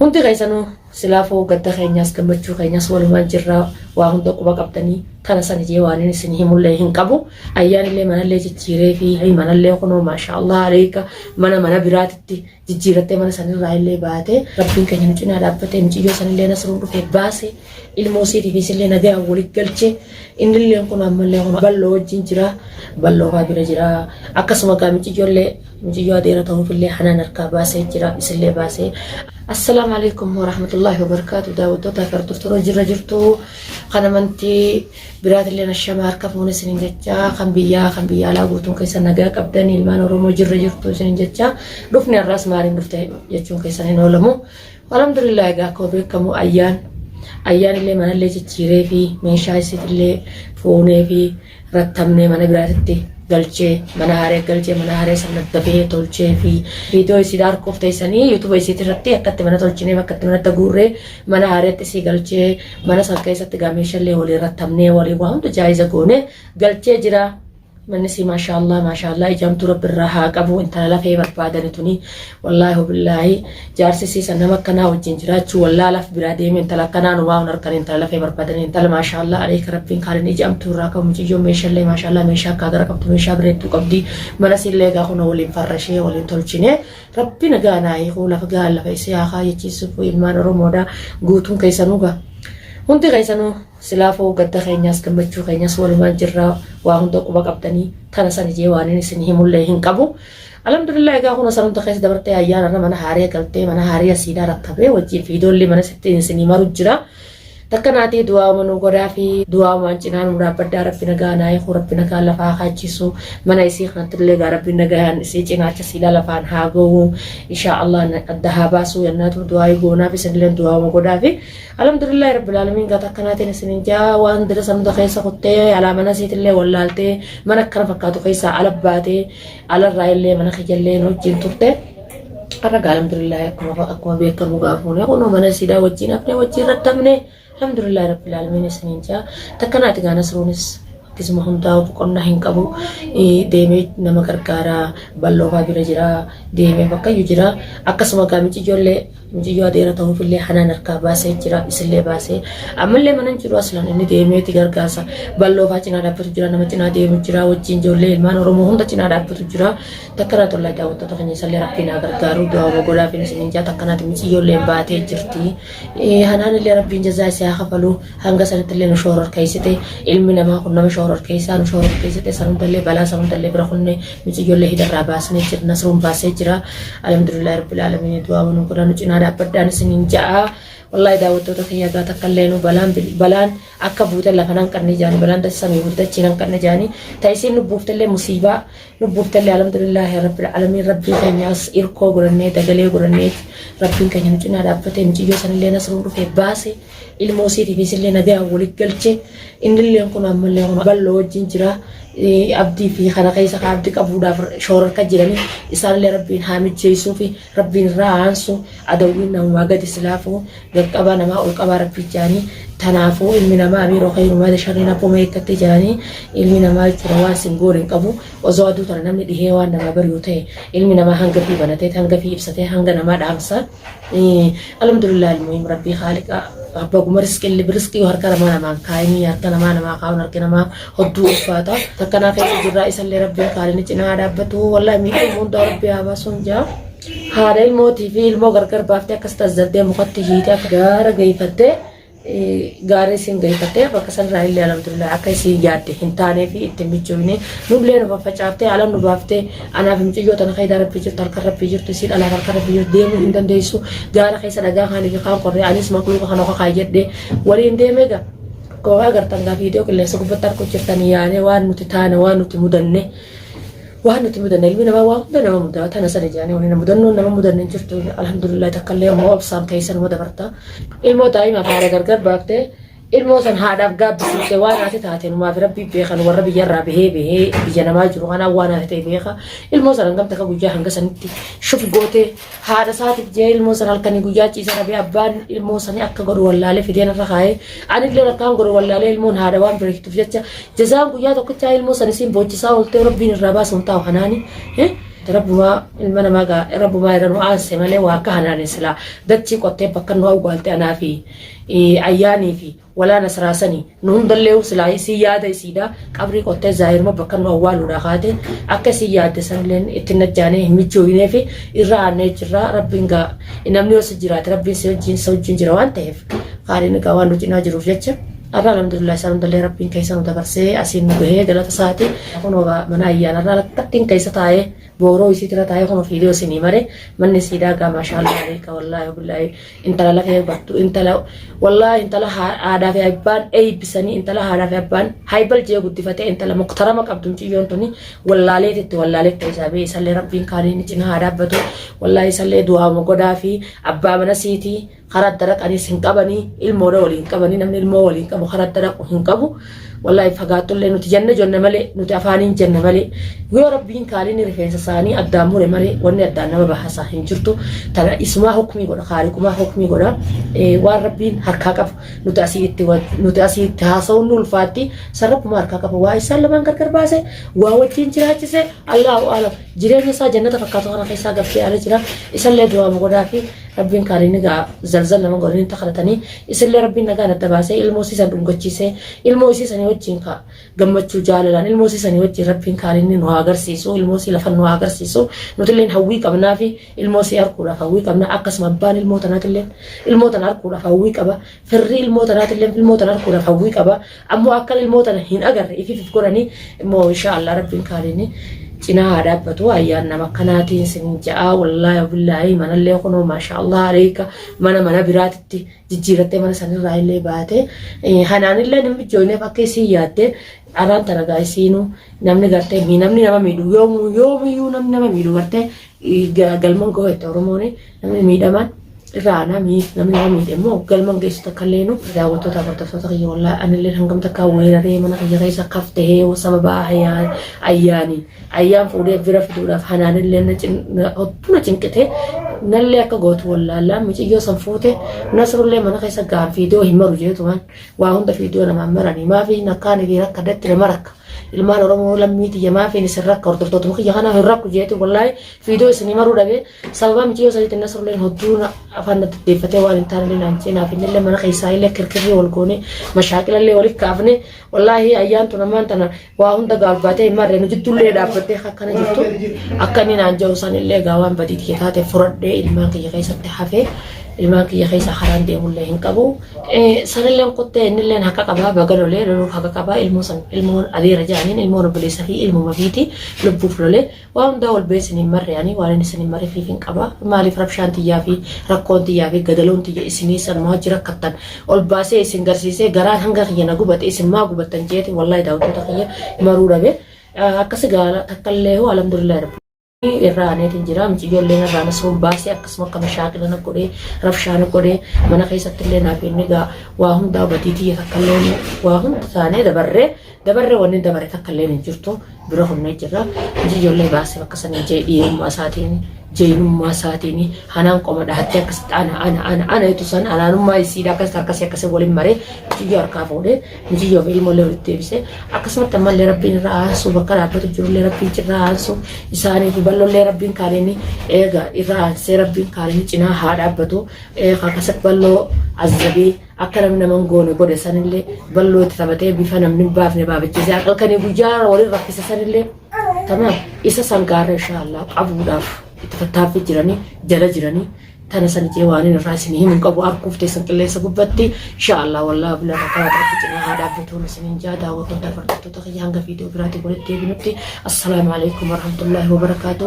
Hundi keessanuu silaafuu gadda keenyaas gammachuu keenyaas walumaan jirra, waa hunda quba qabdanii tana sana jee waan inni isin himullee hin qabu. Ayyaanillee manallee jijjiiree fi manallee kunoo maashaallah aleeka mana mana biraatitti jijjiirattee mana sanirraa illee baatee rabbiin keenya nu cinaa dhaabbatee muciyyoo sanillee nasruun dhufee baase ilmoo isiitiif isillee nagaan walitti galche. Innillee kun ammallee kun balloo wajjin jira, balloo faa bira jira. Akkasuma gaa muciyyoollee muciyyoo adeera ta'uufillee hanaan harkaa baasee jira, isillee baasee. Assalaamu alaikum warahmatullaahi wabarakaatu. Daawwattoota fi hordoftoota jirra jirtu kan amantii biraatillee nashama harka fuune isinin jecha, kan biyyaa kan biyya alaa guutuun keessa nagaa qabdan ilmaan Oromoo jirra jirtu isinin jecha, dhufne har'aas maaliin dhufte jechuun keessan hin oolamu. Alhamdulillah, egaa akkuma beekamu ayyaan illee manallee jijjiiree fi meeshaa isiitillee fuunee fi rattamnee mana biraatitti galchee, mana haaree galchee, mana haaree sana dafee tolchee fi viidiyoo isii harkuuf teessanii yuutuuba isiitii irratti akkatti mana tolchinee akkatti manatti guurree mana haareetti isii galchee, mana san keessatti gaa meeshaalee waliin rattamnee waliin waa hunda jaayiza goone galchee jira. Manni isii maashaallah maashaallah, ijaamtuu rabbi irraa haa qabu. Intala lafee barbaadani tuni, wallaahi billaahi, jaarsi isii san nama akkanaa wajjin jiraachuu wallaalaaf biraa deeme. Intala akkanaa nu waa hin harkan. Intala lafee barbaadani, intala maashaallah aleeka rabbiin kaalin ijaamtuu irraa qabu. Mucayyoon meeshaalee maashaallah meeshaa akka gara qabdu, meeshaa bareedduu qabdi. Mana isiillee egaa kun waliin farrashee waliin tolchine. Rabbi nagaa naa hiikuu, lafa gahaa lafa isii haa kaayachiisuuf. Ilmaan Oromoodha guutuun keessanuu gaa hundi keessanuu silaafuu gadda keenyaas gammachuu keenyaas walumaan jirra, waa hunda quba qabdanii tana sana jee waan inni isin himullee hin qabu. Alhamdulillah, egaa kun san hunda keessa dabartee ayyaana irra mana haaree galtee, mana haaree asiidhaa rattabee wajjin fiidoollee mana sitti isinii maru jira. Takka naatii du'aa nu godhaa fi du'aa waan cinaa nu dhaabbaddaa. Rabbi nagaa naa hiikuu, rabbi nagaa lafaa kaachisu. Mana isii kanatti illee gaa rabbi nagaan isii cinaacha siidhaa lafaan haa ga'u, inshaa Allah adda haa baasu yennaatu du'aa goonaaf, isinillee du'aa godhaa fi alhamdulillahi rabbil aalamiin. Gaata akkanaatiin isinin jaa waan dira san hunda keessa kuttee alaa mana isiitillee wallaaltee mana akkana fakkaatu keessaa ala baatee alarraa illee mana kiyyallee wajjin turte. Har'a gaa alhamdulillahi akkuma beekamu gaafuune kunoo mana isiidhaa wajjin hafne, wajjin rattamne. Alhamdulillahi rabbil aalamiin isinin jaa. Takkanaati gaa Nasruunis akkasuma hundaa'u boqonnaa hin qabu, deemee nama gargaaraa, balloofaa bira jira, deemee bakkayyuu jira. Akkasuma gaa mucayyoollee mucayyoo adeera ta'uufillee hanaan harkaa baasee jira, isillee baasee ammallee mana hin jiru. Aslan inni deemeeti gargaarsa balloofaa cinaa dhaabbatu jira, nama cinaa deemu jira, wajjin ijoollee ilmaan Oromoo hunda cinaa dhaabbatu jira. Takkanaa tollaa daawwattoota keenya, isallee rabbiin haa gargaaru, du'aa godhaa fi isiniin jaa. Takkanaati mucayyoolleen baatee jirti. Hanaan illee rabbiin jazaa isii haa kafalu. Hanga sanatti illee nu shoororkeessite. Ilmi namaa kun nama shoororkeessaa, nu shoororkeessite. San hundallee balaa san hundallee bira kunne mucayyoollee hidharraa baasnee jira, Nasruun baasee jira. Alhamdulillahi rabbil aalamiin, du'aa nu godhaa, nu cinaa dhaabbadhaan isiniin ja'a. Wallaahi daawwattoota kiyya, gaa takka illee nu balaan balaan akka buute lafa nan qanne jaani, balaan samii buute dachii nan qanne jaani, ta isiin nu buuftellee musiibaa nu buuftellee. Alhamdulillahi rabbil aalamiin, rabbii keenyaas irkoo godhannee dagalee godhannee rabbiin keenya nu cinaa dhaabbatee mucayyoo sanillee Nasruun dhufee baase, ilmoo isiitiif isillee nagaan walitti galche. Innillee kun ammallee kun balloo wajjin jira. Abdii fi kana keessa ka abdii qabuudhaaf shoorarka jiranii isaanillee rabbiin haa mijjeessuu fi rabbiin irraa aansu. Adawwiin namumaa gadi silaafuu gaqqabaa namaa ol qabaa rabbii jaanii. Tanaafuu ilmi namaa amiiroo khayrumaa sharriin abbuma eeggatte jaanii. Ilmi namaa jechuudha waan sin goone hin qabu. Osoo aduu tana namni dhihee waan namaa bari'u ta'e, ilmi namaa hanga fi banatee hanga fi ibsatee hanga namaa dhaamsa. Alhamdulillah, almuhim rabbii haaliqa abbaa riskilli riskii harka namaa namaan kaayinii, harka namaa namaa kaa'uun harki namaa hodduu ulfaata. Takkanaa keessa jirraa, isallee rabbiin kaalini cinaa dhaabbatu. Wallahi miidhama hundaa rabbii haa baasuun jaa. Haadha ilmootii fi ilmoo gargar baaftee akkas tazzabdee mukatti hiitee akka gaara geeffattee gaara isin geeffattee bakka sanarraa illee alhamdulillah akka isin yaadde hin taanee fi ittiin michoofne nullee nu faffacaaftee ala nu baaftee. Anaaf mucayyoo tana faayidaa rabbii jirtu, harka rabbii jirtu, isiin alaaf harka rabbii jirtu deemuu hin dandeessu. Gaara keessa dhagaa kaanii fi kaan qorree anis makluuqa kana kaayyadhee waliin deemee gaa kookaa gartan gaa viidiyoo qilleensa gubbatti arguu jirtan yaanee waan nuti taane, waan nuti mudanne, waan nuti mudanne. Ilmi namaa waan hunda nama mudaa tana sana jaanii waliin mudannoon nama mudanne hin jirtu. Alhamdulillah, takka illee immoo obsaan keessa nama dabarta. Ilmoo daa'imaaf haadha gargar baaftee ilmoo san haadhaaf gaabbisiifte waan haati taate numaaf rabbii beekan. Warra biyyarraa bahee bahee biyya namaa jiru kanaan waan haati ta'e beeka. Ilmoo san hangam takka guyyaa hanga sanitti shuf gootee haadha isaatiif jee ilmoo san halkanii guyyaa ciisa dhabee, abbaan ilmoo sanii akka godhu wallaalee fideen irra kaa'ee, anillee akkaan godhu wallaalee. Ilmoon haadha waan beektuuf jecha jazaan guyyaa tokkichaa ilmoo san isiin booccisaa ooltee rabbiin irraa baasuun taa'u kanaani. Rabbumaa ilma namaa gaa rabbumaa irra nu aanse malee waa akka hanaanin silaa dachii qottee bakka nu awwaalte anaa fi ayyaanii fi walaa nasraa sani nu hundallee silaa isii yaada isiidha qabrii qottee zaahiruma bakka nu awwaaluudha kaate akka isii yaadde sanilleen itti najjaanee hin mijjooyinee fi irra aannee jirra. Rabbiin gaa namni yoo si jiraate rabbiin si wajjin sa wajjin jira waan ta'eef kaaliin gaa waan nu cinaa jiruuf jecha har'a alhamdulillah isaan hundallee rabbiin keessa nu dabarsee asiin nu gahee galata isaati. Kunoo mana ayyaanarraa lakkattiin keessa taa'ee booroo isiitira taa'ee kunoo fiidiyoo isinii mare manni isiidhaa gaa maashaallah aleeka wallaahi billaahi intala lafee battu intala wallaahi intala haadhaa fi abbaan eebbisanii intala haadhaa fi abbaan haybal jee guddifatee intala muktarama qabdu mucayyoon tuni wallaaleetitti wallaaleetti isaa bee isallee rabbiin kaaniin cinaa haa dhaabbatu wallaahi isallee du'aama godhaa fi abbaa mana siitii karaa adda dhaqanis hin qabanii ilmoodha waliin qabanii namni ilmoo waliin qabu karaa adda dhaqu hin qabu wallaahi fagaattullee nuti janna jenna malee nuti afaaniin jenna malee yoo rabbiin kaaliin rifeensa isaanii addaan mure malee wanni addaan nama bahasa hin jirtu tana isumaa hukmii godha kaaliqumaa hukmii godha waan rabbiin harkaa qabu nuti asii itti nuti asii itti haasa'uun nu ulfaatti san rabbumaa harkaa qabu waa isaan lamaan gargar baase waa wajjin jiraachise Allahu alam jireenya isaa jannata fakkaatu kana keessaa gabbee ala jira isallee du'aama godhaa fi Rabbiin kaaliin egaa zalzal nama godhanii takatanii isillee rabbiin nagaan adda baasee ilmoo isiisan dhungachiisee ilmoo isiisanii wajjin ka gammachuu jaalalaan ilmoo isiisanii wajjin rabbiin kaaliin nu haa agarsiisu ilmoo isii lafan nu haa agarsiisu nutilleen hawwii qabnaa fi ilmoo isii arguudhaaf hawwii qabna akkasuma abbaan ilmoo tanaatilleen ilmoo tana arguudhaaf hawwii qaba firri ilmoo tanaatilleen ilmoo tana arguudhaaf hawwii qaba ammoo akka ilmoo tana hin agarre ifiif godhanii immoo insha Allah rabbiin kaaliin cinaa haa dhaabbatu ayyaan nama akkanaatiin sin ja'a wallaahi billaahi manallee kunoo maasha Allah aleeka mana mana biraatitti jijjiirattee mana sanirraa illee baate hanaanillee hin mijjooyneef akka isiin yaadde araan tana gaa isiinuu namni gartee namni nama miidhu yoomuu yoomiyyuu namni nama miidhu gartee galman gahoo jette Oromoon namni miidhamaan irraa aanaa namni nama miidhe immoo galman geessu takka illee nu daawwattoota hordoftoota kiyya wallaahi anillee hangam takka weeraree mana kiyya keessa kaf tahee sababa ayyaanii ayyaan fuudhee bira fiduudhaaf hanaanillee hodduu na cinqite nallee akka gootu wallaallaa miciyyoo san fuute nasrullee mana keessa gaan fiidoo hin maru jeetumaan waa hunda fiidoo namaan maranii maafi nakkaanii fi rakka datti nama rakka ilmaan Oromoo lammii tiyya maafiin isin rakka hordoftootuma kiyya kana hin rakku jeeti wallaahi fiidoo isinii maruu dhabee sababa miciyyoo saniitiin nasrulleen hodduu afaan na deddeeffatee waan hin taane naan cinaaf innillee mana keessaa illee kirkirrii wal goone mashaaqilallee walitti kaafne wallaahi ayyaan tun ammaan tana waa hunda gaalbaatee hin marre nu jiddullee dhaabbattee akkana jirtu akka inni naan jedhu sanillee egaa waan badii tiyya taate furadhee ilmaan kiyya keessatti hafee ilmaan kiyya keessa karaan deemullee hin qabu. Sanilleen kuttee innilleen haqa qabaa baga lolee loluuf haqa qabaa ilmoo san ilmoon adeera jedhaniin ilmoon obboleessa fi ilmuma fiiti lubbuuf lolee waa hundaa wal bee isin hin marre ani waan inni isin hin marrefiif hin qaba maaliif rabshaan tiyyaa fi rakkoon tiyyaa fi gadaloon tiyya isinii sanumaa hojii rakkattan ol baasee isin garsiisee garaan hanga kiyya na gubate isin maa gubattan jeeti wallahi daawwattoota kiyya maruu dhabe akkasi gaala takkallee hoo alhamdulillah rabbi irraa aneetiin jira mucayyoollee irraa nasruun baasee akkasuma akka mashaaqila na godhee rabshaa na godhee mana keessatti illee naaf inni gaa waa hundaa badii tiyya takkallee waa hunda taanee dabarree dabarree wanni dabare takkallee hin jirtu bira humnee jirra mucayyoollee baasee bakka sanii jee dhiirummaa isaatiin jeynummaa isaatiin hanaan qoma dhahattee akkasitti ana ana ana ana jettu san anaanummaa isiidha akkasitti harkasii akkasii waliin maree mucayyoo harkaa fuudhee Muciyyoo fi ilmoollee walitti deebisee akkasumatti ammallee rabbiin irra aansu bakka dhaabbatu jirullee rabbiin irra aansu isaanii fi bal'oollee rabbiin kaaniin eega irra aansee rabbiin kaaniin cinaa haa dhaabbatu akkasatti bal'oo azzabee akka namni nama hin goone godhe sanillee bal'oo itti taphatee bifa namni hin baafne baafachiisee halkanii guyyaa waliin rakkise sanillee tamaam isa san gaarra inshaallah qabuudhaaf itti tattaaffii jiranii jala jiranii Tana san jee waanin irraa isin himu hin qabu arguuf teessan qilleensa gubbatti insha Allah wallahi bilaa takkaa rabbi cinaa haa dhaabbatuun isinin jaa daawwattoota hordoftoota kiyya hanga viidiyoo biraatiin walitti deebinutti assalaamu alaikum warahmatullahi wabarakaatuh.